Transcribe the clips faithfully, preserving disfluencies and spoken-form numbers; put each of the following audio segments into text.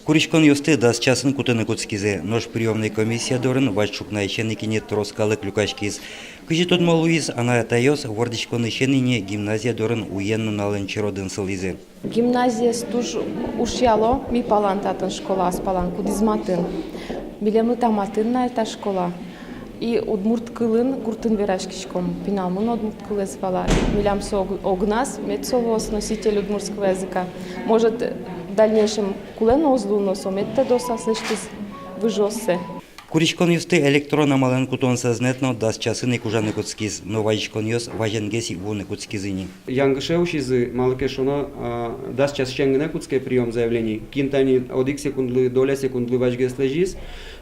Куриськонъёсты дас часын кутыны кутскизы, нош приёмной комиссия дорын вазь ӵукнаысен ик ини трос калык люкаськиз. Кызьы тодмо луиз, анай-атайёс вордӥськонысен ини гимназия дорын уен-нуналэн черодын сылӥзы. Гимназиез туж ушъяло, ми палан татын школа, ас палан, кудӥз матын. Милемлы та матын на та школа. И удмурт кылын гуртын вераськиськом, пиналмы но удмурт кылэз вала. Милям со ог-, огназ, мед со луоз носитель удмуртского языка. Может, в дальнейшем кулэ но уз луы, но со мед тодоз аслэсьтыз выжыоссэ. Куриськонъёсты электрон амалэн кутон сӧзнэт но дас часын ик ужаны кутскиз, но вазиськонъёс вазенгес ик вуыны кутскизы ини. Янгыше усизы, малы ке шуоно, а, дас часысен гинэ кутске приём заявлений. Кин тани одӥг секундлы, доля секундлы вазьгес лэзиз,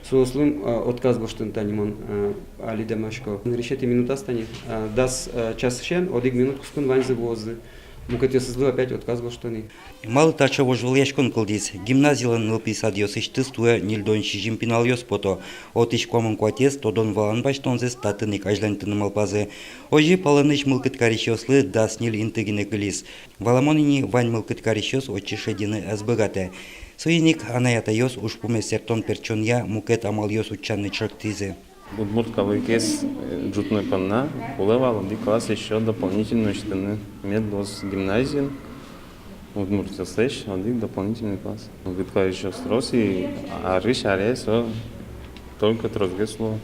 соослы, а, отказ гожтыны тани мон, а, али дэмласько. Нырысетӥ минутаз тани, а, дас, а, часысен одӥг минут куспын ваньзы вуозы. Мукетъёсызлы опять отказ гожтыны. Малы таӵе вожвылъяськон кылдӥз? Гимназилэн нылпи садъёсысьтыз туэ ньыльдон сизьым пиналъёс пото. Отысь куамын куатез тодон-валан басьтонзэс татын ик азьланьтыны малпазы. Озьы палэнысь мылкыд карисьёслы дас ньыль инты гинэ кылиз. Валамон ини, вань мылкыд карисьёс отчы шедьыны ӧз быгатэ. Соин ик анай-атайёс ужпумез сэрттон-пертчонъя мукет амалъёс утчаны чектӥзы. Удмурт калыкез, э, ӝутны понна кулэ вал одӥг класс ещё дополнительно усьтыны, мед луоз гимназиын удмуртъёслэсь одӥг дополнительный класс. Мылкыд карисьёс трос, и арысь аре со только тросгес луо.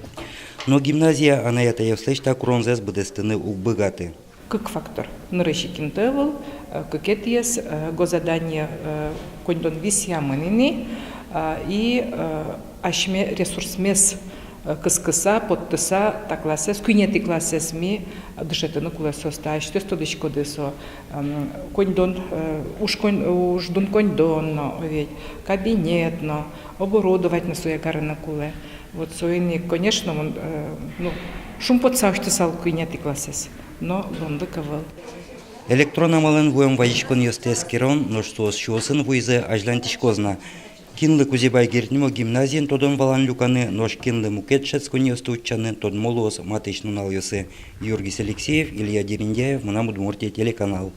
Но гимназия анай-атайёслэсь та куронзэс быдэстыны уг быгаты. Кык фактор. Нырысь ик инты ӧвӧл, э, кыкетӥез, э, госзадание, э, коньдон висъямын ини, э, и, э, асьме ресурсмес, э, кыскыса, поттыса, та классэз, куинетӥ классэз ми дышетыны кулэ соосты. Асьтэос тодӥськоды, со, эм, коньдон, э, уж конь-, уждун коньдон но, ведь, кабинет но, оборудовать но сое карыны кулэ. Вот соин ик, конечно, мон, э, ну, шумпотыса усьтысал куинетӥ классэз, но луонлык ӧвӧл. Электрон амалэн вуэм вазиськонъёсты эскерон, нош соос сюосын вуизы, азьлантӥськоз на. Кинлы Кузебай Герд нимо гимназиын тодон-валан люканы, нош кинлы мукет дышетсконъёсты утчаны, тодмо луоз матысь нуналъёсы. Юргис Алексеев, Илья Дерендяев, «Мынам Удмуртие» телеканал.